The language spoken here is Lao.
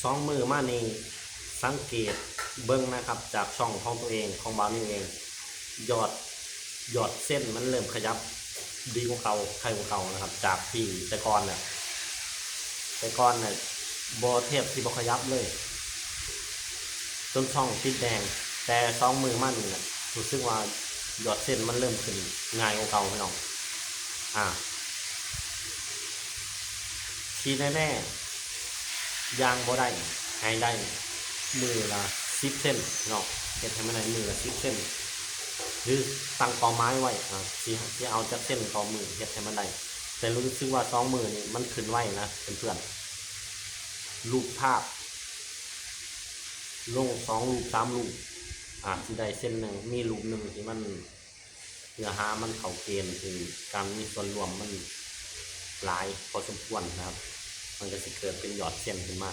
ສອງມື້ມານີ້ສັງເກດເບິ່ງນະຄັບ ຈາກຊ່ອງຂອງຕົວເອງ ຂອງບ່າວນິວເອງ ຍອດ ຍອດເຊັນມັນເລີ່ມຂະຫຍັບດີກວ່າເກົ່າ ໄຄກວ່າເກົ່ານະຄັບ ຈາກທີ່ແຕ່ກ່ອນນະ ແຕ່ກ່ອນນະບໍ່ ແທບຊິບໍ່ຂະຫຍັບເລີຍ ຈົນຊ່ອງປິດແດງ ແຕ່ສອງມື້ມານີ້ນະ ຮູ້ສຶກວ່າຍອດເຊັນມັນເລີ່ມຂຶ້ນງ່າຍກວ່າເກົ່າພີ່ນ້ອງ ອາ ທີ່ແນ່ໆ ຢ່າງບໍ່ໄດ້ ໃຫ້ໄດ້ມື້ລະສິບເຊັນເນາະ ເຮັດໃຫ້ມັນໄດ້ມື້ລະສິບເຊັນ ຫຼືຕັ້ງເປົ້າໝາຍໄວ້ ອາ ຊິ ຊິເອົາຈັກເຊັນຕໍ່ມື້ ເຮັດໃຫ້ມັນໄດ້ ແຕ່ຮູ້ສຶກວ່າສອງມື້ນີ້ມັນຂຶ້ນໄວນະເພື່ອນໆ ຮູບພາບ ລົງສອງຮູບສາມຮູບ ອາດຊິໄດ້ເຊັນໜຶ່ງ ມີຮູບໜຶ່ງທີ່ມັນ ເນື້ອຫາມັນເຂົ້າເກນ ທີ່ການມີສ່ວນຮ່ວມມັນຫຼາຍພໍສົມຄວນນະຄັບ ມັນກະຊິເກີດເປັນຍອດເຊັນຂຶ້ນມາ